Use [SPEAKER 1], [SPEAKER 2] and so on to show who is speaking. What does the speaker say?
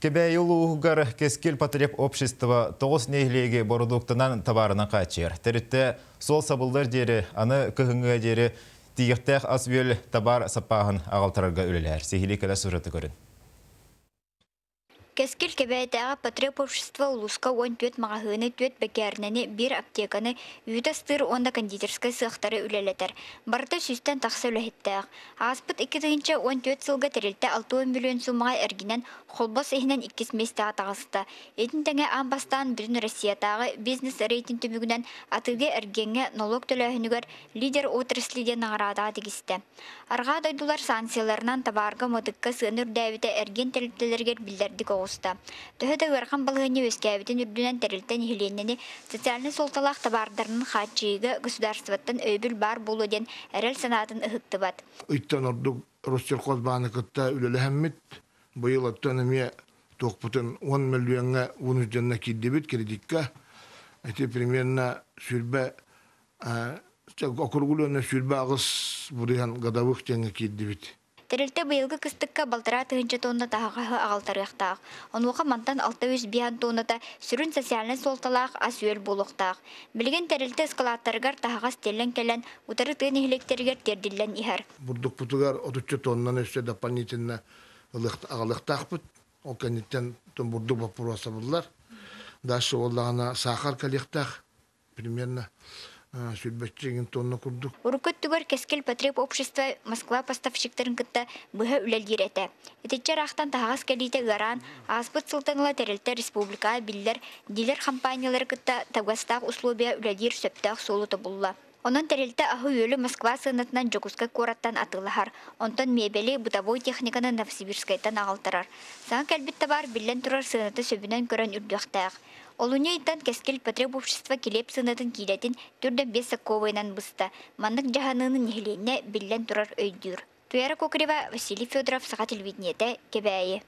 [SPEAKER 1] Кэбээйи улууһугар Кэскил потребобщество 9 нэһилиэги бородууктанан табаарынан хааччыйар. Тэрилтэ суол сабыллар диэри, аны кыһыҥҥыга диэри тиийиэхтээх ас-үөл табаар саппааһын аҕалтарарга үлэлэһэр. Сиһилии кэлэ сюжеты көрүн.
[SPEAKER 2] Кэскил Кэбээйитээҕи потребобщество улууска 14 маҕаһыыны, 4 бэкээринэни, биир аптеканы, үүт астыыр уонна кондитерскай сыахтары үлэлэтэр. Барыта сүүстэн тахса үлэһиттээх. Ааспыт 2014 сылга тэрилтэ 60 миллион суумаҕа эргинэн Холбос иһинэн иккис миэстэҕэ таҕыста. Итин тэҥэ аан бастаан Бүтүн Россиятааҕы бизнес-рейтинг түмүгүнэн атыыга-эргиэҥҥэ нолуок төлөөһүнүгэр лидер отрасли диэн наҕараадаҕа тигистэ. Арҕаа дойдулар санкцияларынан табаарга уматыкка сыана үрдээбитэ эргиэн тэрилтэлэригэр биллэрдик оҕуста. Төһө да ыарахан балаһыанньа үөскээбитин үрдүнэн тэрилтэ нэһилиэнньэни социальнай суолталаах табаардарынан хааччыйыыга государствоттан өйөбүл баар буолуо диэн эрэл санаатын ыһыктыбат.
[SPEAKER 3] Ыйтан ордук Россельхозбааны кытта үлэлэһэммит, быйыл оттон эмиэ туохпутун 10 мөлүйүөҥҥэ вынужденно киирдибит кредикка. Ити примерно сүүрбэ округулуонна 28 бырыһан годовых диэҥҥэ киирдибит.
[SPEAKER 2] Тэрилтэ быйылгы кыстыкка балтараа тыһыынча тонна таһаҕаһы аҕалтарыахтаах. Онуоха мантан 605 тонната сүрүн социальнай суолталаах ас-үөл буолуохтаах. Билигин тэрилтэ ыскылааттарыгар таһаҕас тиэллэн кэлэн, утары тыа нэһилиэктэригэр тиэрдиллэн иһэр.
[SPEAKER 3] Бурдукпутугар отучча тоннаны өссө дополнительно аҕалыахтаахпыт. Ол кэнниттэн бурдук боппуруоса буллар. Дальше буоллаҕына саахар кэлиэхтээх примерно сүүрбэччэ игин тонна курдук.
[SPEAKER 2] Урукку өттүгэр Кэскил потребобщество Москва поставщиктарын кытта быһа үлэлиир этэ. Итиччэ ыраахтан таһаҕас кэлиитэ ыараан, ааспыт сылтан ыла тэрилтэ республикаҕа биллэр дилер компаниялары кытта табыгастаах условия үлэлиир сөптөөх суолу тобулла. Онон тэрилтэ аһы-үөлү Москва сыанатынан Дьокуускай куораттан атыылаһар, онтон миэбэли, бытовой техниканы Новосибирскайтан аҕалтарар. Саҥа кэлбит табаар биллэн турар сыаната сөбүнэн көрөн үрдүөхтээх. Олунньу ыйтан Кэскил потребобщество килиэп сыанатын киилэтин түрдэн биэс сокуобайынан быста. Маннык дьаһаныыны нэһилиэнньэ биллэн турар өйдүүр. Туяра Кокарева, Василий Федоров, Саха телевидениетэ, Кэбээйи.